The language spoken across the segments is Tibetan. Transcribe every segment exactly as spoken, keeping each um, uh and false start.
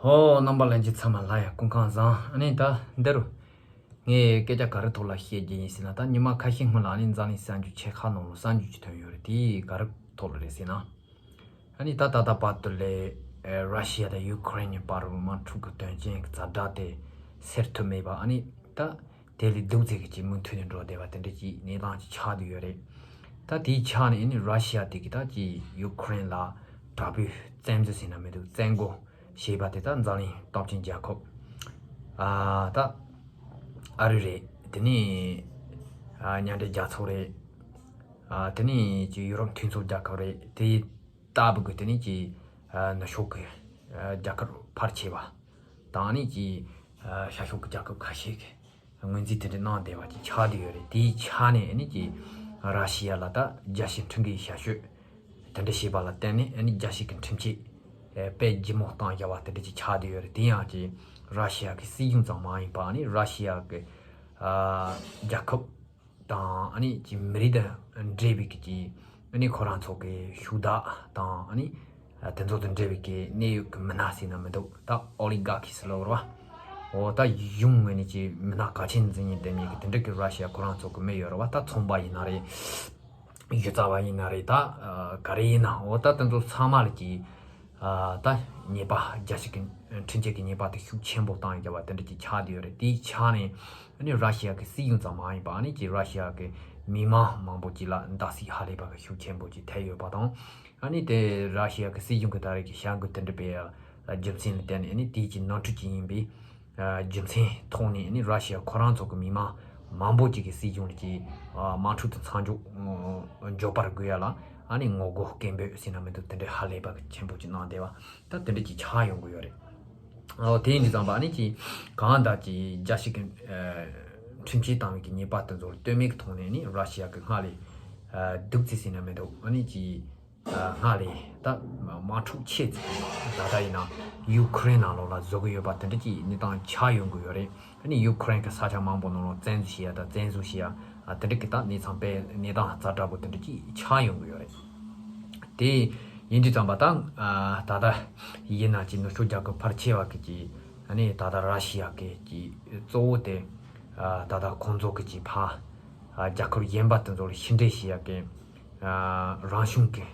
ཨོ། རྣམ་པ་ལྷན་རྒྱས་ཚང་མ་ལ་ཡང་སྐུ་ཁམས་བཟང་། ཨ་ནི་ད་འདི་རུ་ངས་སྐད་ཆ་ག་རེ་ཐོག་ལ་བཤད་རྒྱུ་ཡིན་ཟེར་ན། ད་ཉི་མ་ཁ་ཤས་སྔོན་ལ་ཨ་ནི་འཛམ་གླིང་གསར་འགྱུར་ཆེ་ཁག་ནང་ལ་གསར་འགྱུར་ཅིག་ཐོན་ཡོད་རེད། དེ་ག་རེ་ཐོག་ལ་རེད་ཟེར་ན། ཨ་ནི་ད་ད་ལྟ་བར་དུ་ལས་ཨེ་ར་ཤི་ཡ་དང་ཡུ་ཁུ་རེན་གཉིས་བར་དམག་འཁྲུག་གི་དོན་རྐྱེན་གྱི་ཛ་དྲག་དེ་སེལ་ཐུབ་མེད་པ། ཨ་ནི་ད་དེ་ལས་སྡུག་ཙམ་གྱི་ཅིག་མུ་མཐུད་ནས་འགྲོ་བསྡད་པ་དེ་འདྲ་ཅིག་གནས་སྟངས་ཅིག་ཆགས་བསྡད་ཡོད་རེད། ད་དེའི་ཆ་ནས་ཨ་ནི་ར་ཤི་ཡ་དེ་གིས་ད་ཅིག་ཡུ་ཁུ་རེན་ལ་དྲག་པོའི་བཙན་འཛུལ་ཟེར་ན་མི་འདུག་བཙན་རྒོལ་བྱས་པ་དེ་ད་འཛམ་གླིང་སྟོབས་ཆེན་རྒྱལ་ཁབ། ཨ་ད་ཨ་རི་རེད། དེ་ནས་ཨ་མཉམ་འབྲེལ་རྒྱལ་ཚོགས་རེད། ཨ་དེ་ནས་ཅིག་ཡུ་རོབ་མཐུན་ཚོགས་རྒྱལ་ཁབ་རེད། དེ་ལྟ་བུ་གི་དེ་ནས་ཀྱི་ཨ་ནུབ་ཕྱོགས་ཀྱི་ཨ་རྒྱལ་ཁབ་ཕལ་ཆེ་བ་དང་ནི་ཀྱི་ཨ་ཤར་ཕྱོགས་ཀྱི་རྒྱལ་ཁབ་ཁ་ཤས་ཀྱི་ངོས་འཛིན་དེ་འདྲ་གནང་བསྡད་པ་ཅིག་ཆགས་བསྡད་ཡོད་རེད། དེའི་ཆ་ནས་ཨ་ནི་ཀྱི་ར་ཤི་ཡ་ལ་ད་རྒྱལ་སྤྱིའི་ཁྲིམས་འགལ་ཞབས་ཞུ་དེ་འདྲ་བྱས་པ་ལ་བརྟེན་ནས་ཨ་ནི་རྒྱལ་སྤྱི་གི་ཁྲིམས་ཆད་ཨེ་དཔེ་ལྗིད་མོ་བཏང་བཞག་པ་དེ་འདྲ་ཅིག་ཆགས་བསྡད་ཡོད་རེད། དེ་ཡང་ཀྱི་ར་ཤི་ཡ་གི་སྲིད་གཞུང་ཙམ་མ་ཡིན་པ་ཨ་ནི་ར་ཤི་ཡ་གི་ཨ་རྒྱལ་ཁབ་དང་ཨ་ནི་ཀྱི་མི་རིགས་དང་འབྲེལ་བའི་གི་ཀྱི་ཨ་ནི་ཁོ་རང་ཚོ་གི་ཤུགས་དག་དང་ཨ་ནི་ཨ་དེ་ཚོ་དང་འབྲེལ་བའི་གི་གནད་ཡོད་གི་མི་སྣ་ཟེར་ན་མི་འདུག་ད་ཨོ་ལི་ག་ཁི་ཟེར་ལབ་རེད་བ། འོ་ད་གཞུང་ངོས་ནས་ཀྱི་མི་སྣ་གལ་ཆེན་འཛིན་ཡིན་དེ་མིན་གི་དེ་འདྲ་གི་ར་ཤི་ཡ་ཁོ་རང་ཚོ་གི་མི་ཡོད་རེད་བ། ད་ཚོང་པ་ཡིན་ན་རེད། གཞི་རྩ་བ་ཡིན་ན་རེད། ད་ཨ་ག་རེ་ཡིན་ན་འོ་ད་དེ་ཚོ་ཚང་མ་ལ་ཀྱི་ཨ་ད་ཉེས་པ་རྒྱལ་སྤྱི་གི་ཁྲིམས་ཆད་ཀྱི་ཉེས་པ་དེ་ཤུགས་ཆེན་པོ་བཏང་ཡོད་པ་དེ་འདྲ་ཅིག་ཆགས་བསྡད་ཡོད་རེད། དེའི་ཆ་ནས་ཨ་ནི་ར་ཤི་ཡ་གི་སྲིད་གཞུང་ཙམ་མ་ཡིན་པ་ཨ་ནི་ཀྱི་ར་ཤི་ཡ་གི་མི་མང་མང་པོ་ཅིག་ལ་བརྡབ་གསིག་ཧ་ལས་པ་གི་ཤུགས་ཆེན་པོ་ཅིག་ཐེབས་ཡོད་པ་དང་། ཨ་ནི་དེ་ར་ཤི་ཡ་གི་སྲིད་གཞུང་གི་ད་རེས་ཀྱི་བྱ་འགུལ་དེ་འདྲ་སྤེལ་ཡ་རྒྱུ་མཚན་ལ་བརྟེན་ནས་ཨ་ནི་དེའི་ཀྱི་ནོར་འཁྲུལ་ཅིག་ཡིན་པའི་རྒྱུ་མཚན་ཐོག་ནས་ནི་ར་ཤི་ཡ་ཁོ་རང་ཚོ་གི་མི་མང་མང་པོ་ཅིག་གི་སྲིད་གཞུང་གི་དམག་འཁྲུག་དེ་མཚམས་འཇོག་འཇོག་པར་དགོས་ཡ་ལ་ཨ་ནི་ངོ་རྒོལ་སྐད་འབོད་ཟེར་ན་མི་འདུག་དེ་འདྲའི་ཧ་ལས་པ་གི་ཆེན་པོ་ཅིག་གནང་བསྡད་པ་ད་དེ་འདྲ་ཅིག་ཆགས་ཡོང་གི་ཡོད་རེད། འོ་དེ་ཡིན་དུས་ཙམ་པ་ཨ་ནི་ཀྱི་གང་ལྟར་ཀྱི་རྒྱལ་སྤྱི་གི་ཁྲིམས་ཆད་བཏང་བའི་གི་ཉེས་པ་དེ་ཚོ་ལ་ལྟོས་མེད་ཀྱི་ཐོག་ནས་ནི་ར་ཤི་ཡ་གི་སྔར་ལས་སྡུག་ཙམ་ཟེར་ན་མི་འདུག་ཨ་ནི་ཀྱི་སྔར་ལས་ད་དམག་འཁྲུག་ཆེ་ཙམ་ད་ལྟ་ཡིན་ན་ཡུ་ཁུ་རེན་ནང་ལོགས་ལ་བཟོ་གི་ཡོད་པ་དེ་འདྲ་ཅིག་གནས་སྟངས་ཆགས་ཡོང་གི་ཡོད་རེད། ཨ་ནི་ཡུ་ཁུ་རེན་གྱི་ས་ཆ་མང་པོ་ནང་ལོགས་བཙན་འཛུལ་བྱེད་ཡ་དང་བཙན་བཟུང་བྱེད་ཡ་དེ་འདྲ་གི་ད་གནས་སྟངས་དཔེ་གནས་སྟངས་ཛ་དྲག་པོ་དེ་འདྲ་ཅིག་ཆགས་ཡོང་གི་ཡོད་རེད། དེ་ཡིན་དུས་ཙམ་པ་ད་ད་ལྟ་ཡིན་ན་ཅིག་ནུབ་ཕྱོགས་རྒྱལ་ཁབ་ཕལ་ཆེ་བ་གི་ཅིག་ཨ་ནི་ད་ལྟ་ར་ཤི་ཡ་གི་ཅིག་གཙོ་བོ་དེ་ད་ལྟ་ཁོང་ཚོ་གི་ཅིག་ཕ་རྒྱལ་ཁབ་གཞན་པ་དེ་ཚོ་ལ་ཕྱི་འབྲེལ་བྱེད་ཡ་གི་རང་བྱུང་གི་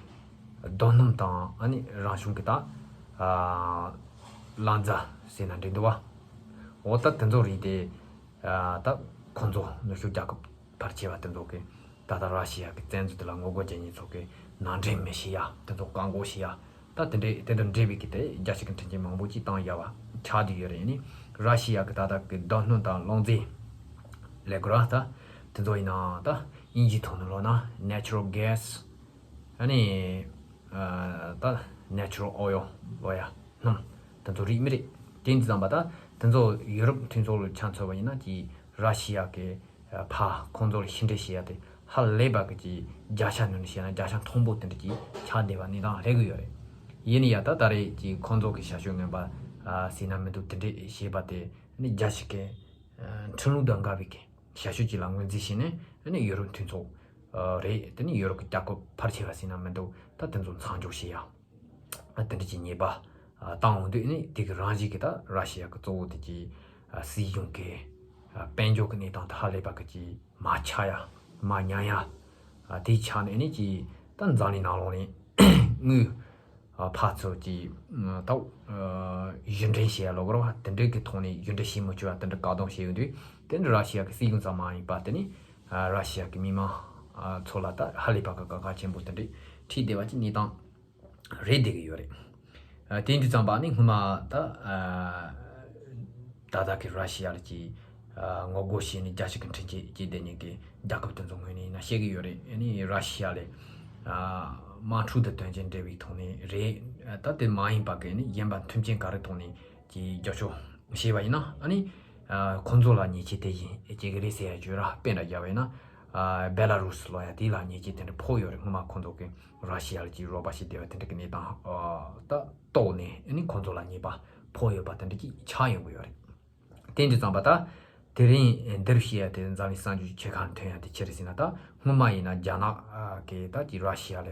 རྡོ་སྣུམ་དང་ཨ་ནི་རང་བྱུང་གི་ད་ཨ་རླངས་རྫས་ཟེར་ན་འགྲིག་འདུག་བ། འོ་ད་དེ་ཚོ་རིགས་དེ་ཨ་ད་ཁོང་ཚོ་ནུབ་ཕྱོགས་རྒྱལ་ཁབ་ཕལ་ཆེ་བ་དེ་ཚོ་གི་ད་ལྟ་ར་ཤི་ཡ་གི་བཙན་འཛུལ་དེ་ལ་ངོ་རྒོལ་བྱེད་མཁན་ཚོ་གི་ནང་འདྲེན་མི་བྱེད་ཡ་དེ་ཚོ་བཀག་འགོག་བྱེད་ཡ་ད་དེ་འདྲའི་དེ་དང་འབྲེལ་བའི་གི་དེ་རྒྱལ་སྤྱི་གི་ཁྲིམས་ཆད་མང་པོ་ཅིག་བཏང་ཡ་བ་ཆགས་བསྡད་ཡོད་རེད། ཨ་ནི་ར་ཤི་ཡ་གི་ད་ལྟ་གི་རྡོ་སྣུམ་དང་རླངས་རྫས་ལས་ཀ་ར་ད་དེ་ཚོ་ཡིན་ན་ད་དབྱིན་ཇིའི་ཐོག་ནས་ལབ་ན་natural gas ཨ་ནི་ཨ་ད་natural oil ལོ་ཡ་སྣུམ་དེ་ཚོ་རིགས་མི་རེད། དེ་འདི་ཙམ་པ་ད་དེ་ཚོ་ཡུ་རོབ་མཐུན་ཚོགས་ལ་ཆ་མཚོན་པ་ཡིན་ན་ཀྱི་ར་ཤི་ཡ་གི་ཕ་ཁོང་ཚོ་ལ་ཕྱི་འབྲེལ་བྱེད་ཡ་དེ་ཧ་ལས་པ་གི་ཀྱི་བརྒྱ་ཆ་ནང་ནས་བཤད་ན་བརྒྱ་ཆ་མཐོན་པོ་དེ་འདྲ་ཀྱི་ཆགས་བསྡད་པ་གནས་སྟངས་སླེབས་གི་ཡོད་རེད། ཡིན་ན་ཡང་ད་ད་རེས་ཀྱི་ཁོང་ཚོ་གི་ཞབས་ཞུ་ངན་པ་ཟེར་ན་མི་འདུག་དེ་འདྲས་བྱས་པ་དེ་ནི་རྒྱལ་སྤྱི་གི་ཁྲིམས་ལུགས་དང་འགལ་བའི་གི་ཞབས་ཞུ་ཅིག་ལ་ངོས་འཛིན་བྱས་ནས་ཨ་ནི་ཡུ་རོབ་མཐུན་ཚོགས་ཨ་རེད། དེ་ནི་ཡུ་རོབ་ཀྱི་རྒྱལ་ཁབ་ཕལ་ཆེ་བ་ཟིན་ན་མི་འདུག་ད་དེ་ཚོ་མཚམས་འཇོག་བྱེད་ཡ་ཨ་དེ་འདྲ་ཅིག་ཉེས་པ་ཨ་བཏང་འོང་དུས་ནི་དེ་གི་རང་བཞིན་གྱི་ད་ར་ཤི་ཡ་གི་གཙོ་བོ་དེ་གི་ཨ་སྲིད་གཞུང་གི་ཨ་དཔལ་འབྱོར་གྱི་གནས་སྟངས་དེ་ཧ་ལས་པ་གི་ཅིག་མར་ཆག་ཡ་མར་ཉམས་ཡ་ཨ་དེའི་ཆ་ནས་ནི་ཅིག་ད་འཛམ་གླིང་ནང་ལོགས་ནས་དངུལ། ཨ་ཕར་ཚུར་གྱི་ཨ་ད་ཨ་གཞུང་འབྲེལ་བྱེད་ཡ་ལོ་གོ་ར་བ་དེ་འདྲའི་གི་ཐོག་ནས་གཞུང་འབྲེལ་བྱེད་མི་བཅུག་ཡ་དེ་འདྲ་བཀག་སྡོམ་བྱས་ཡོང་དུས་དེ་འདྲ་ར་ཤི་ཡ་གི་སྲིད་གཞུང་ཙམ་མ་ཡིན་པ་དེ་ནི་ཨ་ར་ཤི་ཡ་གི་མི་མང་ཨ་ཚོ་ལ་ད་ཧ་ལས་པ་གི་དཀའ་ཁག་ཆེན་པོ་དེ་འདྲས་འཁྲིད་བསྡད་པ་ཅིག་གནས་སྟངས་རེད་བསྡད་གི་ཡོད་རེད། ཨ་དེ་འདྲ་ཙམ་པ་ནི་སྔོན་མ་ད་ཨ་ད་ལྟ་གི་ར་ཤི་ཡ་ལ་ཅིག་ཨ་ངོ་རྒོལ་བྱས་ནས་རྒྱལ་སྤྱི་གི་ཁྲིམས་ཆད་བཅད་བསྡད་མཁན་གྱི་རྒྱལ་ཁབ་དེ་ཚོ་ངོས་ནས་ཡིན་ན་བཤད་གི་ཡོད་རེད། ཨ་ནི་ར་ཤི་ཡ་ལས་ཨ་དམག་འཁྲུག་དང་དོན་རྐྱེན་འབྲེལ་བའི་ཐོག་ནས་རེད། ཨ་ད་དེ་མ་ཡིན་པ་གི་ནི་གཞན་པ་མཐུན་རྐྱེན་ག་རེ་ཐོག་ནས་ཀྱི་རྒྱབ་སྐྱོར་བྱས་པ་ཡིན་ན་ཨ་ནི་ཨ་ཁོང་ཚོ་ལ་ཉེས་ཆད་དེ་བཞིན་བཅད་གི་རེད་ཟེར་ཡ་བརྗོད་ར་དཔེ་འདྲ་བརྒྱབ་པ་ཡིན་ན་ཨ་བེ་ལ་རུ་སི་ལོ་ཡ་དེ་ལ་ཉེས་ཆད་དེ་འདྲ་ཕོག་ཡོད་རེད། སྔོན་མ་ཁོང་ཚོ་གི་ར་ཤི་ཡ་ལ་ཀྱི་རོགས་པ་བྱེད་བསྡད་པ་དེ་འདྲ་གི་གནས་སྟངས་ཨ་ད་རྟོགས་ནས་ཨ་ནི་ཁོང་ཚོ་ལ་ཉེས་པ་ཕོག་ཡོད་པ་དེ་འདྲ་ཅིག་ཆགས་ཡོང་གི་ཡོད་རེད། དེ་འདྲ་ཙམ་པ་ད་དེ་རིང་འདིར་བཤད་ཡ་དེ་འཛམ་གླིང་གསར་འགྱུར་ཆེ་ཁག་ཐོན་ཡ་དེ་ཅི་རེད་ཟེར་ན། ད་སྔོན་མ་ཡིན་ན་རྒྱ་ནག་གི་ད་ཀྱི་ར་ཤི་ཡ་ལ་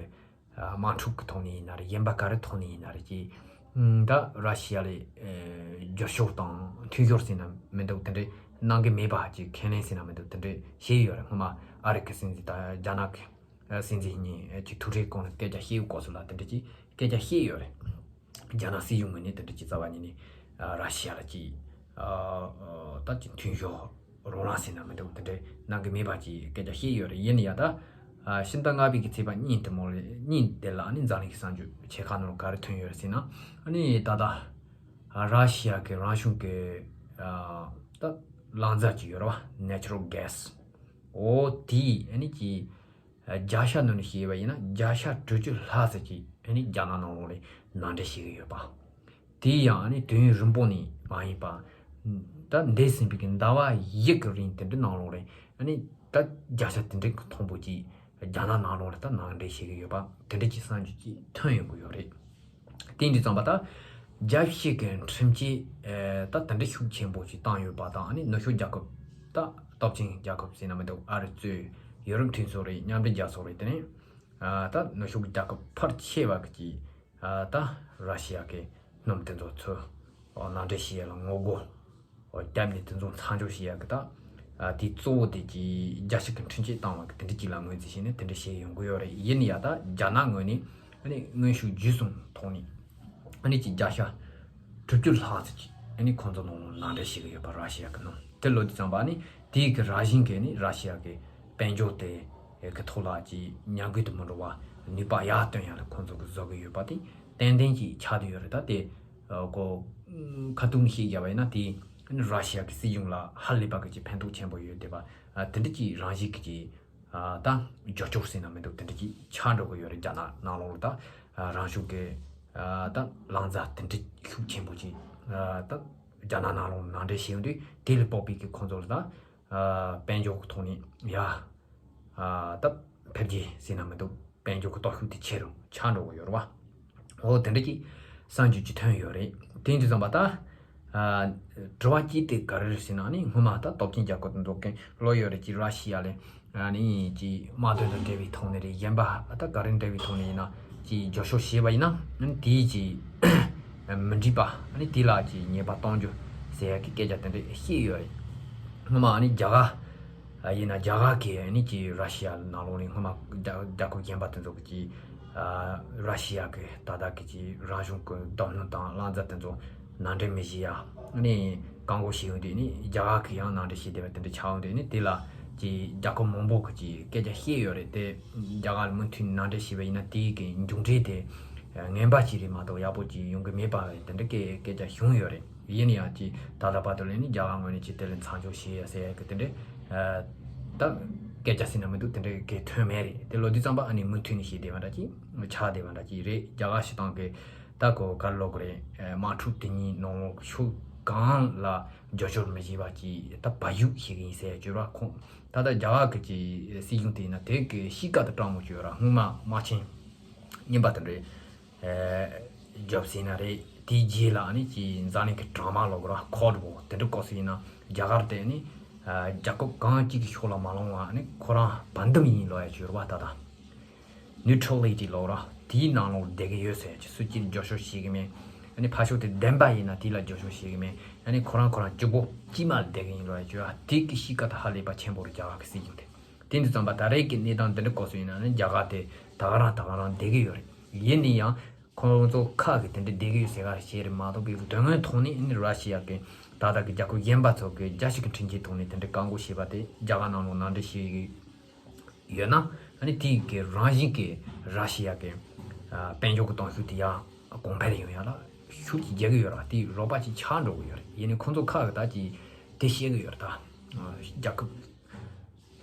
དམག་འཁྲུག་གི་ཐོག་ནས་ཡིན་ན་རེད། གཞན་པ་ག་རེ་ཐོག་ནས་ཡིན་ན་རེད་ཀྱི་ད་ར་ཤི་ཡ་ལ་ བསྒྱུར་བཅོས་དང་མཐུན་སྦྱོར་ཟེར་ན་མི་འདུག་དེ་འདྲའི་གནང་གི་མེད་པ་ཅིག་ཁས་ལེན་ཟེར་ན་མི་འདུག་དེ་འདྲའི་བཤད་ཡོད་རེད། སྔོན་མ་ཨ་རི་གི་སྲིད་འཛིན་དང་རྒྱ་ནག་གི་སྲིད་འཛིན་གཉིས་ཀྱི་ཐུག་འཕྲད་སྐོར་ནས་སྐད་ཆ་བཤད་སྐོར་སོགས་ལ་དེ་འདྲ་ཅིག་སྐད་ཆ་བཤད་ཡོད་རེད། རྒྱ་ནག་སྲིད་གཞུང་ངོས་ནས་དེ་འདྲ་ཅིག་རྩ་བ་ཉིད་ནས་ར་ཤི་ཡ་ལ་ཅིག་ད་ཅིག་མཐུན་སྦྱོར་རོགས་རམ་ཟེར་ན་མི་འདུག་དེ་འདྲ་གནང་གི་མེད་པ་ཅིག་སྐད་ཆ་བཤད་ཡོད་རེད། ཡིན་ཡང་ད་ཕྱི་ཟླ་ལྔ་པའི་གི་ཚེས་པ་གཉིས་དེ་མོ་རེད། གཉིས་དེ་ལ་ནི་འཛམ་གླིང་གི་གསར་འགྱུར་ཆེ་ཁག་ནང་ག་རེ་ཐོན་ཡོད་རེད་ཟེར་ན། ཨ་ནི་ད་ལྟ་ར་ཤི་ཡ་གི་རང་བྱུང་གི་ད་རླངས་རྫས་ཅིག་ཡོད་རེད་བ། Natural Gas། འོ་དེ་ཨ་ནི་ཅིག་བརྒྱ་ཆ་ནང་ནས་བཤད་པ་ཡིན་ན་བརྒྱ་ཆ་དྲུག་ཅུ་ལྷག་ཙམ་ཅིག་ཨ་ནི་རྒྱ་ནག་ནང་ལོགས་ནས་ནང་འདྲེན་བྱེད་ཀྱི་ཡོད་པ། དེ་ཡང་ཨ་ནི་དུས་ཡུན་རིང་པོ་ནས་མ་ཡིན་པ། ད་འདས་ཟིན་པའི་གི་ཟླ་བ་བཞི་གི་རིང་དེ་འདྲའི་ནང་ལོགས་ནས་ཨ་ནི་ད་བརྒྱ་ཆ་དེ་འདྲའི་གི་མཐོན་པོ་ཅིག་རྒྱ་ནག་ནང་ལོགས་ལ་ད་ནང་འདྲེན་བྱེད་ཀྱི་ཡོད་པ་དེ་འདྲ་ཅིག་གསར་འགྱུར་ཅིག་ཐོན་ཡོང་གི་ཡོད་རེད། དེ་འདྲ་ཙམ་པ་ད་རྒྱལ་སྤྱི་གི་ཁྲིམས་ཆད་ད་དེ་འདྲ་ཤུགས་ཆེན་པོ་ཅིག་བཏང་ཡོད་པ་དང་། ཨ་ནི་ནུབ་ཕྱོགས་རྒྱལ་ཁབ་ད་སྟོབས་ཆེན་རྒྱལ་ཁབ་ཟེར་ན་མི་འདུག་ཨ་རི་གཙོས་ཡུ་རོབ་མཐུན་ཚོགས་རེད། མཉམ་འབྲེལ་རྒྱལ་ཚོགས་རེད། དེ་ནས་ད་ནུབ་ཕྱོགས་རྒྱལ་ཁབ་ཕལ་ཆེ་བ་གི་ད་ར་ཤི་ཡ་གི་སྣུམ་དེ་ཚོ་ཚུར་ནང་འདྲེན་བྱེད་ཡ་ལ་ངོ་རྒོལ་བརྒྱབ་ནས་དེ་ཚོ་མཚམས་འཇོག་བྱེད་ཡ་གི་ད་དེ་གཙོ་བོ་དེ་གི་རྒྱལ་སྤྱི་གི་ཁྲིམས་ཆད་བཏང་བ་གི་དེ་འདྲ་ཅིག་ལ་ངོས་འཛིན་བྱས་ནས་དེ་འདྲ་བྱས་ཡོང་གི་ཡོད་རེད། ཡིན་ཡ་ད་རྒྱ་ནག་ངོས་ནས་ཨ་ནི་གནོན་ཤུགས་ཇི་བཟུང་ཐོག་ནས་ཨ་ནི་ཅིག་བརྒྱ་ཆ་དྲུག་ཅུ་ལྷག་ཙམ་ཅིག་ཨ་ནི་ཁོང་ཚོ་ནང་ལ་ནང་འདྲེན་བྱེད་ཀྱི་ཡོད་པ། ར་ཤི་ཡ་གི་ནང་དེ་ལོ་དུས་ཙམ་པ་ཨ་ནི་དེའི་གི་རང་བཞིན་གྱི་ནི་ར་ཤི་ཡ་གི་དཔལ་འབྱོར་དེ་གི་ཐོག་ལ་ཅིག་ཉམས་རྒུད་དུ་མི་འགྲོ་བ་ནུས་པ་ཡར་བཏོན་ཡ་ལ་ཁོང་ཚོ་གི་བཟོ་གི་ཡོད་པ་དེ་ཏན་ཏན་ཅིག་ཆགས་བསྡད་ཡོད་རེད། ད་དེ་ཨ་གོ་ཁ་ཐུག་ནས་བཤད་རྒྱབ་པ་ཡིན་ན་དེ་ནི་ར་ཤི་ཡ་གི་སྲིད་གཞུང་ལ་ཧ་ལས་པ་གི་ཅིག་ཕན་ཐོགས་ཆེན་པོ་ཡོད་བསྡད་པ། ཨ་དེ་འདྲ་ཅིག་རང་བཞིན་གི་ཅིག་ཨ་ད་བསྒྱུར་བཅོས་ཟེར་ན་མི་འདུག་དེ་འདྲ་ཅིག་ཆགས་འགྲོ་གི་ཡོད་རེད། རྒྱ་ནག་ནང་ལོགས་ལ་ད་ཨ་རང་བྱུང་གི་ཨ་ད་རླངས་རྫས་དེ་འདྲ་ཤུགས་ཆེན་པོ་ཅིག་ཨ་ད་རྒྱ་ནག་ནང་ལོགས་ནང་འདྲེན་བྱས་ཡོང་དུས་དེ་ལ་དཔག་པའི་གི་ཁོང་ཚོ་ལ་ད་ཨ་དཔལ་འབྱོར་གི་ཐོག་ནས་ཡ་ཨ་ད་འཕེལ་རྒྱས་ཟེར་ན་མི་འདུག་དཔལ་འབྱོར་གི་སྟོབས་ཤུགས་དེ་ཆེ་རུ་ཆགས་འགྲོ་གི་ཡོད་རེད་བ། འོ་དེ་འདྲ་ཅིག་གསར་འགྱུར་ཅིག་ཐོན་ཡོད་རེད། དེ་འདྲ་ཙམ་པ་ད་ཨ་དྲི་བ་གཅིག་དེ་ག་རེ་རེད་ཟེར་ན། ཨ་ནི་སྔོན་མ་ད་སྟོབས་ཆེན་རྒྱལ་ཁབ་དེ་ཚོ་གི་ལོ་ཡོད་རེད་ཅིག་ར་ཤི་ཡ་ལ་ཨ་ནི་ཅིག་དམག་དོན་དང་འབྲེལ་བའི་ཐོག་ནས་རེད། གཞན་པ་ད་ག་རེ་འབྲེལ་བའི་ཐོག་ནས་ཡིན་ན་ཅིག་བསྒྱུར་བཅོས་བྱས་པ་ཡིན་ན། ཨ་ནི་དེའི་ཅིག་མི་འགྲིག་པ། ཨ་ནི་དེ་ལ་ཅིག་ཉེས་པ་གཏོང་རྒྱུ་ཟེར་ཡ་གི་སྐད་ཆ་དེ་འདྲ་བཤད་ཡོད་རེད། སྔོན་མ་ཨ་ནི་རྒྱ་གར་ཡིན་ན་རྒྱ་གར་གི་ཨ་ནི་ཅིག་ར་ཤི་ཡ་ནང་ལོགས་ནས་སྔོན་མ་རྒྱ་རྒྱལ་ཁབ་གཞན་པ་དེ་ཚོ་གི་ཅིག་ར་ཤི་ཡ་གི་ད་ལྟ་གི་ཅིག་རང་བྱུང་གི་རྡོ་སྣུམ་དང་རླངས་རྫས་དེ་ཚོ་ནང་འདྲེན་མི་བྱེད་ཡ་ཨ་ནི་བཀག་འགོག་བྱས་ཡོང་དུས། ཨ་ནི་རྒྱ་གར་གི་ཡང་ནང་འདྲེན་བྱས་བསྡད་པ་དེ་འདྲ་ཆགས་ཡོང་དུས། ཨ་ནི་དེ་ལ་ཅིག་རྒྱལ་ཁབ་མང་པོ་གི་ཅིག་སྐད་ཆ་བཤད་ཡོད་རེད། དེ་རྒྱ་གར་ལ་མུ་མཐུད་ནང་འདྲེན་བྱས་པ་ཡིན་ན་དེའི་གི་མཇུག་འབྲས་དེ་ངན་པ་ཅིག་རེད་མ་གཏོགས་ཡག་པོ་ཅིག་ཡོང་གི་མེད་པ་རེད། དེ་འདྲ་སྐད་སྐད་ཆ་བྱུང་ཡོད་རེད། ཡིན་ཡང་ཅིག་ད་ལྟ་བར་དུ་ལ་ནི་རྒྱ་གར་ངོས་ནས་ཅིག་དེ་ལ་མཚམས་འཇོག་བྱེད་ཡ་ཟེར་ཡ་གི་དེ་འདྲའི་ཨ་ད་སྐད་ཆ་ཟེར་ན་མི་འདུག་དེ་འདྲའི་གི་ཐོན་མེད་རེད། དེ་ལོ་དུས་ཙམ་པ་ཨ་ནི་མུ་མཐུད་ནས་བྱས་བསྡད་པ་འདྲ་ཅིག་ཆགས་བསྡད་པ་འདྲ་ཅིག་རེད། རྒྱ་གར་སྤྱི་བཏང་གི་ད་གོ་ག་རེ་ལབ་དགོས་རེད། ཨ་དམག་འཁྲུག་དེ་གཉིས་ནང་ལོགས་ཕྱོགས་གང་ལ་བསྒྱུར་བཅོས་མི་བྱེད་པ་ཅིག་ད་བ་ཡུག་བྱེད་གི་ཡིན་ཟེར་གྱུར་བ། ཁོང་ད་ལྟ་རྒྱ་གར་གི་ཅིག་སྲིད་གཞུང་དེ་ཡིན་ན་དེ་གི་གཤིས་ཀ་དང་སྤྲང་མོ་བྱོས་ར། སྔོན་མ་དམག་ཆེན་རྙིང་པ་དེ་འདྲའི་རྒྱབ་ཟིན་ན་རེད། དེའི་རྗེས་ལ་ཨ་ནི་ཅིག་འཛམ་གླིང་གི་གྲང་དམག་ལབ་དགོས་ར། Cold War དེ་འདྲ་བསྐོར་སྲིད་ཡིན་ན་རྒྱ་གར་དེ་ཨ་ནི་རྒྱལ་ཁབ་གང་གཅིག་གི་ཕྱོགས་ལ་མ་ལངས་པ། ཨ་ནི་ཁོ་རང་བར་འདུམ་ཡིན་ལབ་ཡ་ཅིག་ཡོད་རེད་བ། ད་ལྟ་Neutrality ལབ་ར། དེའི་ནང་ལོགས་བསྡད་ཀྱི་ཡོད་ཟེར་ཡ་ཅིག་སུ་གཅིག་བསྒྱུར་བཅོས་བྱེད་ཀྱི་མེད། ཨ་ནི་ཕར་ཕྱོགས་དེ་བདེན་པ་ཡིན་ན་དེ་ལ་བསྒྱུར་བཅོས་བྱེད་ཀྱི་མེད། ཨ་ནི་ཁོ་རང་ཁོ་རང་གཅིག་པོ་དཀྱུས་མ་བསྡད་ཀྱི་ཡིན་ལབ་ཡ་ཅིག་ཡོད་ར། དེ་གི་གཤིས་ཀ་དེ་ཧ་ལས་པ་ཆེན་པོ་རེད་རྒྱ་གར་གི་སྲིད་གཞུང་དེ། དེ་འདྲ་ཙམ་པ་ད་རེས་ཀྱི་གནས་སྟངས་འདི་འདྲ་བསྐོར་སྲིད་ཡིན་ན་ནི་རྒྱ་གར་དེ་ད་ག་རང་ད་ག་རང་བསྡད་ཀྱི་ཡོད་རེད། ཡིན་ན་ཡང་ཁོང་ཚོ་ཁག་གིས་དེ་འདྲ་བསྡད་ཀྱི་ཡོད་ཟེར་ག་རེ་བྱས་རེད་མ་གཏོགས། པའི་དོན་དངོས་ཐོག་ནས་ནི་ར་ཤི་ཡ་གི་ད་ལྟ་གི་རྒྱལ་ཁབ་གཞན་པ་ཚོ་གི་རྒྱལ་སྤྱི་གི་ཁྲིམས་ཆད་ཐོག་ནས་དེ་འདྲ་བཀག་འགོག་བྱས་པ་དེ་རྒྱ་གར་ནང་ལོགས་ནང་འདྲེན་བྱས་ཡོད་ན། ཨ་ནི་དེའི་གི་རང་བཞིན་གྱི་ར་ཤི་ཡ་གི་ཨ་དཔལ་འབྱོར་གྱི་གཏོང་ཤུགས་དེ་ཡང་གོང་འཕེལ་ཡོང་ཡ་ལ་ཤུགས་ཀྱིས་རྒྱག་གི་ཡོད་ར། དེའི་རོགས་པ་ཅིག་ཆགས་འགྲོ་གི་ཡོད་རེད། ཡིན་ནའི་ཁོང་ཚོ་ཁག་གིས་ད་ཅིག་དེ་བཤད་གི་ཡོད་རེད། ད་རྒྱལ་ཁབ་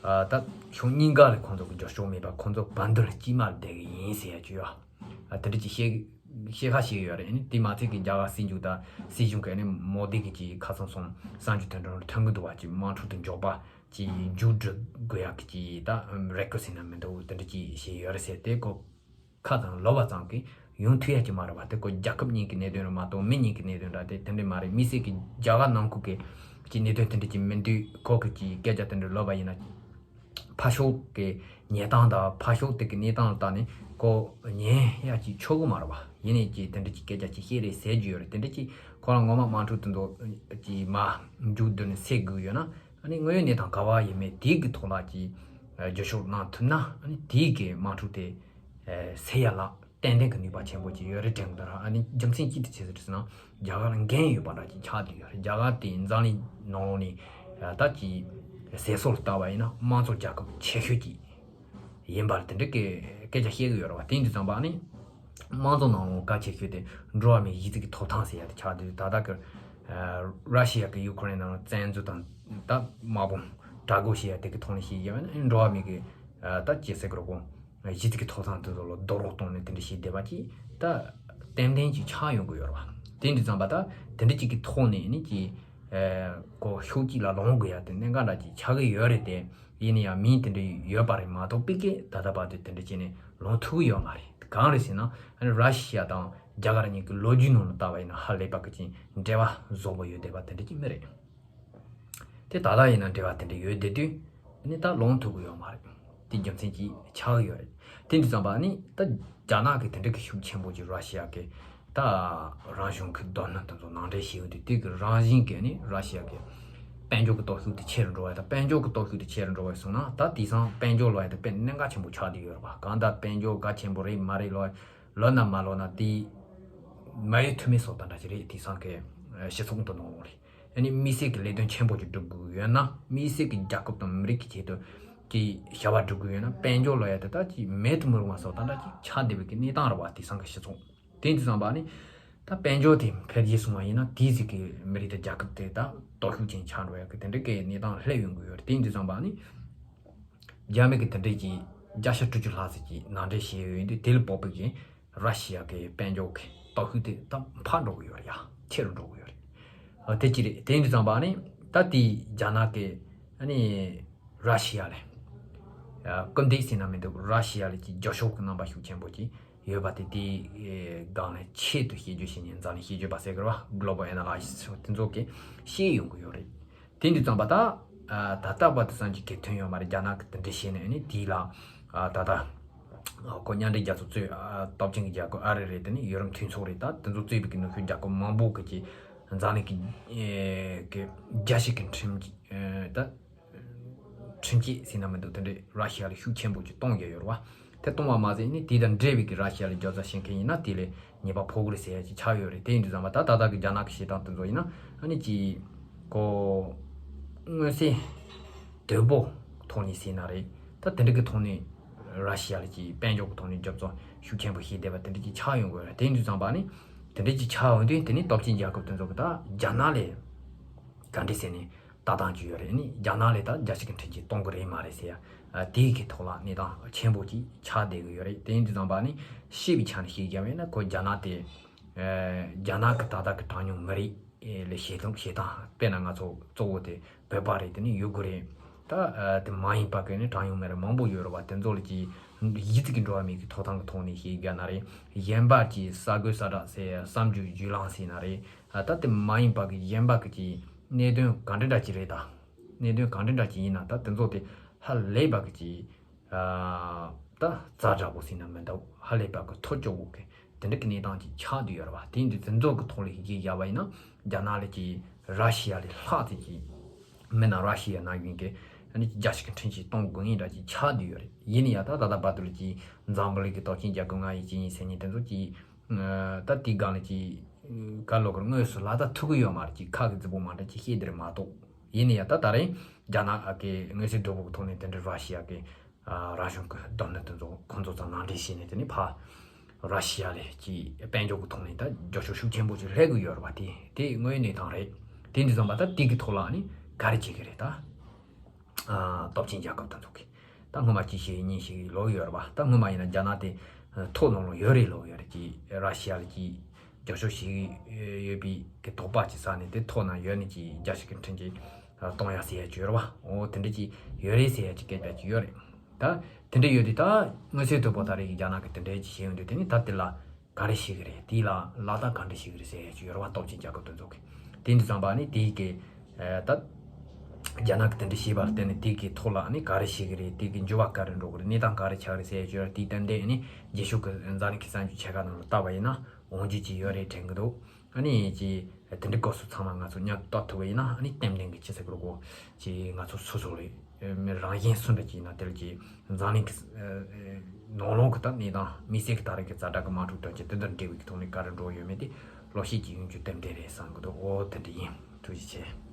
ཨ་ད་ཕྱོགས་གཉིས་ཀ་ལ་ཁོང་ཚོ་གི་རྒྱབ་སྐྱོར་མེད་པ། ཁོང་ཚོ་བར་འདུམ་ལ་དཀྱུས་མ་བསྡད་གི་ཡིན་ཟེར་ཡ་ཅིག་ཡོད། ཨ་དེ་འདྲ་ཅིག་བཤད་བཤད་ཁ་བཤད་ཡོད་རེད། ཨ་ནི་དེ་མ་ཚད་ཀྱི་རྒྱ་གར་སྲིད་འཛིན་དང་སྲིད་གཞུང་གི་ཨ་ནི་མོ་དི་གི་ཅིག་ཁ་སང་སོང་གསར་འགྱུར་དོན་ཁྲོད་ལ་ཐོན་གི་འདུག་བ། ཅིག་དམག་འཁྲུག་དེ་མགྱོགས་པ་ཅིག་མཇུག་སྒྲིལ་དགོས་ཡག་གི་ཅིག་ད་རེ་སྐུལ་ཟེར་ན་མི་འདུག་དེ་འདྲ་ཅིག་བྱས་ཡོད་རེད་ཟེར། དེ་གོ་ཁ་ཙམ་ལབ་པ་ཙམ་གྱིས་ཡོང་ཐུབ་ཡ་ཅིག་མ་རེད་བ། དེ་ཁོ་རྒྱལ་ཁབ་གཉིས་ཀྱི་གནད་དོན་རེད་མ་གཏོགས་མི་གཉིས་ཀྱི་གནད་དོན་ར་དེ་དེ་འདྲ་མ་རེད། དམིགས་བསལ་གྱི་རྒྱ་གར་ནང་ཁུལ་གྱི་ཅིག་གནད་དོན་དེ་འདྲ་ཅིག་མིན་དུས། ཁོ་གི་ཅིག་སྐད་ཆ་དེ་འདྲ་ལབ་པ་ཡིན་ན། ཕར་ཕྱོགས་ཀྱི་ཉེས་སྟངས་དང་ཕར་ཕྱོགས་དེ་གི་གནས་སྟངས་ལ་བལྟས་ནས་ ཁོ་ཉན་ཡ་ཅིག་ཆོག་གི་མ་རེད་བ། ཡིན་ནའི་ཅིག་དེ་འདྲ་ཅིག་སྐད་ཆ་ཅིག་བཤད་རེད་ཟེར་རྒྱུ་ཡོད་རེད། དེ་འདྲ་ཅིག་ཁོ་རང་ངོ་མ་དམག་འཁྲུག་དེ་ཚོ་ཅིག་མ་མཇུག་བསྡུ་ནས་སེལ་དགོས་ཡོད་ན། ཨ་ནི་དངོས་ཡོད་གནས་སྟངས་ག་བ་ཡིན་མིན་དེའི་གི་ཐོག་ལ་ཅིག་བརྗོད་ཤོག་གནང་ཐུབ་ན། ཨ་ནི་དེའི་གི་དམག་འཁྲུག་དེ་སེལ་ཡ་ལ་ཏན་ཏན་གི་ནུས་པ་ཆེན་པོ་ཅིག་ཡོད་རེད་དྲན་གི་འདུག་ར། ཨ་ནི་རྒྱུ་མཚན་ཅི་ཐུག་བྱས་ཟེར་ན། རྒྱ་གར་འགན་ཡོད་པ་འདྲ་ཅིག་ཆགས་བསྡད་ཡོད་རེད། རྒྱ་གར་དེ་འཛམ་གླིང་ནང་ལོགས་ནས་ད་ཅིག་ཟེར་སྲོལ་ལྟ་བ་ཡིན་ན་དམངས་གཙོ་རྒྱལ་ཁབ་ཆེ་ཤོས་ཅིག་ཡིན་པར་དེ་འདྲ་གི་སྐད་ཆ་བཤད་གི་ཡོད་རེད་བ། དེ་འདི་ཙམ་པ་ནི་དམངས་གཙོ་ནང་ལོགས་གལ་ཆེ་ཤོས་དེ་འགྲོ་བ་མིའི་གཞི་རྩའི་གི་ཐོབ་ཐང་ཟེར་ཡ་དེ་ཆགས་དུས། ད་ལྟ་གི་ར་ཤི་ཡ་གི་ཡུ་ཁུ་རེན་ནང་བཙན་འཛུལ་དང་ད་དམག་དཔུང་དྲག་རྒོལ་བྱེད་ཡ་དེ་གི་ཐོག་ནས་བཤད་ཡ་ཡིན་ན། འགྲོ་བ་མི་གི་ད་ཅི་ཟེར་གི་རེད་གོ། གཞི་རྩའི་གི་ཐོབ་ཐང་དེ་ཚོ་ལ་རྡོག་རོག་གཏོང་ནས་དེ་འདྲ་བྱས་བསྡད་པ་ཅིག་ད་ཏན་ཏན་ཅིག་ཆགས་ཡོང་གི་ཡོད་རེད་བ། དེ་འདི་ཙམ་པ་ད་དེ་འདྲ་ཅིག་གི་ཐོག་ནས་ནི་ཅིག་ཨ་གོ་ཤུགས་ཅིག་ལ་ལོངས་དགོས་ཡ་དེ་གནད་འགག་འདྲ་ཅིག་ཆགས་གི་ཡོད་རེད་དེ། ཡིན་ན་ཡང་མིང་དེ་འདྲ་ཡོད་པ་རེད་མ་གཏོགས་པི་ཀེ་ད་ལྟ་བར་དུ་དེ་འདྲ་བྱས་ནས་ལོངས་ཐུབ་གི་ཡོད་མ་རེད། གང་རེད་ཟེར་ན། ཨ་ནི་ར་ཤི་ཡ་དང་རྒྱ་གར་གཉིས་ཀྱི་ལོ་རྒྱུས་ནང་ལ་ལྟ་བ་ཡིན་ན་ཧ་ལས་པ་གི་ཅིག་འབྲེལ་བ་བཟང་པོ་ཡོད་བསྡད་པ་དེ་འདྲ་ཅིག་མི་རེད། དེ་ད་ལྟ་ཡིན་ན་འབྲེལ་བ་དེ་འདྲ་ཡོད་བསྡད་དུས་ནི་ད་ལོངས་ཐུབ་ཀྱི་ཡོད་མ་རེད། དེ་རྒྱུ་མཚན་ཅིག་ཆགས་ཀྱི་ཡོད་རེད། དེ་འདྲ་ཙམ་པ་ནི་ད་རྒྱ་ནག་གི་དེ་འདྲ་གི་ཤུགས་ཆེན་པོ་ཅིག་ར་ཤི་ཡ་གི་ད་རང་གཞུང་གི་རྡོ་སྣུམ་དེ་ཚོ་ནང་འདྲེན་བྱས་ཡོད་དུས། དེ་གི་རང་བཞིན་གྱིས་ནི་ར་ཤི་ཡ་གི་དཔལ་འབྱོར་གི་སྟོབས་ཤུགས་དེ་ཆེ་རུ་འགྲོ་བ་དང་། དཔལ་འབྱོར་གི་སྟོབས་ཤུགས་དེ་ཆེ་རུ་འགྲོ་བ་སོང་ན་ད་དེང་སང་དཔལ་འབྱོར་ལབ་ཡ་དེ་དཔེ་གནད་འགག་ཆེན་པོ་ཆགས་བསྡད་ཡོད་རེད་བ། གང་ལྟར་དཔལ་འབྱོར་གལ་ཆེན་པོ་རེད་མ་རེད་ལོ། ལོ་ན་མ་ལོ་ན་དེ་མ་ཡོད་ཐུ་མེད་བཟོ་ལྟ་འདྲ་ཞིག་རེད། དེང་སང་གི་སྤྱི་ཚོགས་འདི་ནང་ལོགས་རེད། ཨ་ནི་དམིགས་བསལ་གྱི་ལས་དོན་ཆེན་པོ་ཅིག་སྒྲུབ་དགོས་ཡོད་ན། དམིགས་བསལ་གྱི་རྒྱལ་ཁབ་དང་མི་རིགས་ཀྱི་ཆེད་དུ་ཀྱི་བྱ་བ་སྒྲུབ་དགོས་ཡོད་ན། དཔལ་འབྱོར་ལབ་ཡ་དེ་ད་ཅིག་མེད་དུ་མི་རུང་བ་བཟོ་ལྟ་འདྲ་ཅིག་ཆགས་བསྡད་པའི་གི་གནས་སྟངས་རེད་བ། དེང་སང་གི་སྤྱི་ཚོགས་དེ་འདི་ཙམ་པ་ནི་ད་དཔལ་འབྱོར་དེ་འཕེལ་རྒྱས་སོང་བ་ཡིན་ན། དེའི་ཟིག་གི་མི་རིགས་དང་རྒྱལ་ཁབ་དེ་ད་སྟོབས་ཤུགས་ཅན་ཆགས་འགྲོ་ཡ་གི་དེ་འདྲ་གི་གནས་སྟངས་སླེབས་ཡོང་གི་ཡོད་རེད། དེ་འདི་ཙམ་པ་ནི་རྒྱ་མི་གི་དེ་འདྲས་ཀྱི་བརྒྱ་ཆ་དྲུག་ཅུ་ལྷག་ཙམ་གྱིས་ནང་འདྲེན་བྱས་ཡོད་དུས། དེ་ལ་བབ་པའི་གི་ར་ཤི་ཡ་གི་དཔལ་འབྱོར་གི་སྟོབས་ཤུགས་དེ་ད་འཕར་འགྲོ་གི་ཡོད་རེད་ཡ། ཆེ་རུ་འགྲོ་གི་ཡོད་རེད། ཨ་དེ་ཅི་རེད། དེ་འདི་ཙམ་པ་ནི་ད་དེ་རྒྱ་ནག་གི་ཨ་ནི་ར་ཤི་ཡ་ལ་ཨ་སྐུར་འདེབས་ཟེར་ན་མི་འདུག་ར་ཤི་ཡ་ལ་ཅིག་རྒྱབ་སྐྱོར་གི་རྣམ་པ་ཤུགས་ཆེན་པོ་ཅིག་ཡོད་པ་དེ། དེའི་སྒང་ལ་ཆེད་དུ་ཤེས་རྒྱུ་ཞིག་ནི་འཛམ་གླིང་ཤེས་རྒྱུ་པ་ཟེར་གི་རེད་བ། Global Analyst དེ་ཚོ་གིས་བཤད་ཡོང་གི་ཡོད་རེད། དེ་འདི་ཙམ་པ་ད་ཨ་ད་ལྟ་བར་དུ་བསམ་གྱི་གི་ཐོན་ཡོད་མ་རེད། རྒྱ་ནག་གི་དེ་འདྲ་བྱས་ནས་ནི་དེ་ལ་ཨ་ད་ལྟ་ཨ་ཁོ་མཉམ་འབྲེལ་རྒྱལ་ཚོགས་གཙོས། ཨ་སྟོབས་ཆེན་གྱི་རྒྱལ་ཁབ་ཨ་རི་རེད། དེ་ནི་ཡུ་རོབ་མཐུན་ཚོགས་རེད། ད་དེ་ཚོ་གཙོས་པའི་གི་ནུབ་ཕྱོགས་རྒྱལ་ཁབ་མང་པོ་གི་ཅིག་འཛམ་གླིང་གི་ཨེ་གི་རྒྱལ་སྤྱི་གི་ཁྲིམས་ཀྱི་ཨེ་ད་ཁྲིམས་ཆད་ཟེར་ན་མི་འདུག་དེ་འདྲས་ར་ཤི་ཡ་ལ་ཤུགས་ཆེན་པོ་ཅིག་གཏོང་རྒྱུ་ཡོད་རེད་བ། དེ་གཏོང་བ་མ་ཟད་ནི་དེ་དང་འབྲེལ་བའི་གི་ར་ཤི་ཡ་ལ་རྒྱབ་རྩ་བྱེད་མཁན་ཡིན་ན་དེ་ལ་ཉེས་པ་ཕོག་གི་རེད་ཟེར་ཡ་ཅིག་ཆགས་ཡོད་རེད། དེ་ཡིན་དུས་ཙམ་པ་ད་ད་ལྟ་གི་རྒྱ་ནག་གི་བྱེད་སྟངས་དེ་ཚོ་ཡིན་ན། ཨ་ནི་ཅིག་གོ་མངོན་གསལ་དོད་པོ་ཐོག་ནས་ཟེར་ན་རེད། ད་དེ་འདྲ་གི་ཐོག་ནས་ར་ཤི་ཡ་ལ་ཅིག་དཔལ་འབྱོར་གི་ཐོག་ནས་རྒྱབ་རྩ་ཤུགས་ཆེན་པོ་བྱས་བསྡད་པ་དེ་འདྲ་ཅིག་ཆགས་ཡོང་གི་ཡོད་རེད། དེ་ཡིན་དུས་ཙམ་པ་ནི་དེ་འདྲ་ཅིག་ཆགས་ཡོང་དུས་དེ་ནི་སྟོབས་ཆེན་རྒྱལ་ཁབ་དེ་ཚོ་གི་ད་རྒྱ་ནག་ལ་ག་འདྲ་ཟེར་ནས་ལྟ་སྟངས་ཅིག་ཡོད་རེད། ནི་རྒྱ་ནག་ལ་ད་རྒྱལ་སྤྱི་གི་ཁྲིམས་ཆད་གཏོང་གི་རེད་མ་རེད་ཟེར་ཡ། ཨ་དེའི་གི་ཐོག་ལ་གནས་སྟངས་ཆེན་པོ་ཅིག་ཆགས་བསྡད་གི་ཡོད་རེད། དེ་ཡིན་དུས་ཙམ་པ་ནི་ཤེས་པའི་ཆ་ནས་བཤད་རྒྱུ་ཡིན་ན། ཁོ་རྒྱ་ནག་དེ་ཨ་རྒྱ་ནག་གི་ད་ལྟ་གི་གྲངས་ཉུང་མི་རིགས་ལ་བྱེད་སྟངས་བྱེད་སྟངས་དཔེར་ན་ང་ཚོ་གཙོ་བོ་དེ་བོད་པ་རེད། དེ་ནི་ཡུ་གུར་རེད། ད་ཨ་དེ་མ་ཡིན་པ་གི་ནི་གྲངས་ཉུང་མི་རིགས་མང་པོ་ཡོད་རེད་བ། དེ་ཚོ་ལ་ཅིག་གཞི་རྩའི་གི་འགྲོ་བ་མིའི་གི་ཐོབ་ཐང་གི་ཐོག་ནས་བཤད་རྒྱུ་ན་རེད། གཞན་པ་ཅིག་ས་རྒོད་ས་བྲག་ཟེར་བསམ་རྒྱུ་བརྒྱུད་ལམ་ཟེར་ན་རེད། ཨ་ད་དེ་མ་ཡིན་པ་གི་གཞན་པ་གི་ཅིག་གནད་དོན་ག་འདྲ་འདྲ་ཅིག་རེད། ད་གནད་དོན་ག་འདྲ་འདྲ་ཅིག་ཡིན་ན་ད་དེ་ཚོ་དེ་ཧ་ལས་པ་གི་ཅིག་ཨ་ད་ཛ་དྲག་པོ་ཟེར་ན་མི་འདུག་ཧ་ལས་པ་གི་ཐོ་ཅོག་པོ་གི་དེ་འདྲ་གི་གནས་སྟངས་ཅིག་ཆགས་བསྡད་ཡོད་རེད་བ། དེ་ཡིན་དུས་དེ་ཚོ་གི་ཐོག་ལ་ཤེས་རྒྱུ་ཡོད་པ་ཡིན་ན། རྒྱ་ནག་ལ་ཅིག་ར་ཤི་ཡ་ལས་ལྷག་ཙམ་ཅིག་མིན་ན་ར་ཤི་ཡ་ནང་བཞིན་གི་ཨ་ནི་རྒྱལ་སྤྱི་གི་ཁྲིམས་ཆད་གཏོང་དགོས་ངེས་འདྲ་ཅིག་ཆགས་བསྡད་ཡོད་རེད། ཡིན་ན་ཡང་ད་ད་ལྟ་བར་དུ་ལ་ཅིག་འཛམ་བུ་གླིང་གི་སྟོབས་ཆེན་རྒྱལ་ཁབ་ལྔ་ཡི་དེ་ཉིད་ཟེར་མཁན་དེ་ཚོ་ཅིག་ཨ་ད་དེའི་སྒང་ལ་ཅིག་ག་ལོག་གི་དངོས་སུ་ལག་བསྟར་ཐུབ་ཀྱི་ཡོད་མ་རེད། ཅིག་ཁ་གི་རྫི་པོ་མ་འདྲ་ཅིག་བཤད་དེ་རེད་མ་གཏོགས། ཡིན་ན་ཡང་ད་ད་རེས་རྒྱ་ནག་གི་མངོན་གསལ་དོད་པོ་གི་ཐོག་ནས་དེ་འདྲའི་ར་ཤི་ཡ་གི་ཨ་རང་གཞུང་གི་རྡོ་སྣུམ་དེ་ཚོ་ཁོང་ཚོ་ཚང་ནང་འདྲེན་བྱས་ནས། དེ་ནས་ཕར་ར་ཤི་ཡ་ལ་ཅིག་དཔལ་འབྱོར་གི་ཐོག་ནས་ད་རྒྱབ་སྐྱོར་ཤུགས་ཆེན་པོ་ཅིག་སླེབས་ཀྱི་ཡོད་རེད་བ། དེ་དེ་དངོས་ཡོད་གནས་སྟངས་རེད། དེ་འདི་ཙམ་པ་ད་དེ་གི་ཐོག་ལ་ནི་ག་རེ་བྱེད་ཀྱི་རེད་ད། ཨ་སྟོབས་ཆེན་རྒྱལ་ཁབ་དེ་ཚོ་གི་ད་སྔོན་མ་ཅི་བྱས་ཉིན་ཞིག་ལོག་ཡོད་རེད་བ། ད་སྔོན་མ་ཡིན་ན་རྒྱ་ནག་དེ་ཐོ་ནང་ལོགས་ཡོད་རེད་ལོག་ཡོད་རེད། ཅིག་ར་ཤི་ཡ་ལ་ཅིག་རྒྱབ་སྐྱོར་བྱེད་ཀྱི་ཡོད་པའི་གི་དོགས་པ་ཅིག་ཟ་ནས། དེ་ཐོ་ནང་ཡོད་ནས་ཅིག་རྒྱལ་སྤྱི་གི་ཁྲིམས་ཆད་གཏོང་ཡ་ཟེར་ཡ་ཅིག་ཡོད་རེད་བ། འོ་དེ་འདྲ་ཅིག་ཡོད་རེད་ཟེར་ཡ་ཅིག་སྐད་ཆ་ཅིག་ཡོད་རེད། ད་དེ་འདྲ་ཡོད་དུས་ད་མངོན་གསལ་དོད་པོ་ད་རེས་ཀྱི་རྒྱ་ནག་གི་དེ་འདྲ་ཅིག་བྱས་ཡོང་དུས། དེ་ནི་ད་དེ་ལ་ག་རེ་བྱེད་ཀྱི་རེད། དེ་ལ་ལག་བསྟར་ག་འདྲ་བྱེད་ཀྱི་རེད་ཟེར་ཡ་ཅིག་ཡོད་རེད་བ། སྟོབས་ཆེན་རྒྱལ་ཁབ་དེ་ཚོ་གི་དེ་འདི་ཙམ་པ་ནི་དེའི་གི་ཨ་ད་ རྒྱ་ནག་གི་དེ་འདྲ་བྱས་པར་བརྟེན་ནས་དེ་གི་ཐོག་ལ་ནི་ག་རེ་བྱེད་ཀྱི་རེད། དེ་གི་འགྱུར་བ་ག་རེ་འགྲོ་གི་རེད། གནས་སྟངས་ག་རེ་ཆགས་རེད་ཟེར་ཡ་ཅིག་ཡོད་ར། དེའི་སྟེང་དེ་ནི་རྗེས་ཕྱོགས་ཀྱི་འཛམ་གླིང་གི་གསར་འགྱུར་ཆེ་ཁག་ནང་ལ་བལྟ་བ་ཡིན་ན་འོང་རྒྱུ་ཅིག་ཡོད་རེད་དྲན་གི་འདུག་ཨ་ནི་ཅི་དེ་འདྲའི་སྐབས་སུ་ཚང་མ་ང་ཚོ་མཉམ་དུ་བལྟ་ཐུབ་པ་ཡིན་ན། ཨ་ནི་ཏན་ཏན་གི་ཅི་ཟེར་དགོས་རེད་གོ། ཅི་ང་ཚོ་སོ་སོ་ལས་མི་རང་གཞན་སུ་འདྲ་ཅིག་ཡིན་ན་དེ་ལ་ཅི་འཛམ་གླིང་གི་ནང་ལོགས་གི་ད་གནས་སྟངས་དམིགས་བསལ་གི་ད་རེས་ཀྱི་ཛ་དྲག་གི་དམག་འཁྲུག་དོན་རྐྱེན་དེ་དང་འབྲེལ་བའི་གི་ཐོག་ནས་ག་རེ་འགྲོ་ཡོད་མེད་དེ་ལོག་བཤད་ཅིག་ཡོང་རྒྱུ་ཏན་ཏན་རེད་བསམ་གི་འདུག་འོ་དེ་འདྲ་ཡིན། ཐུགས་རྗེ་ཆེ།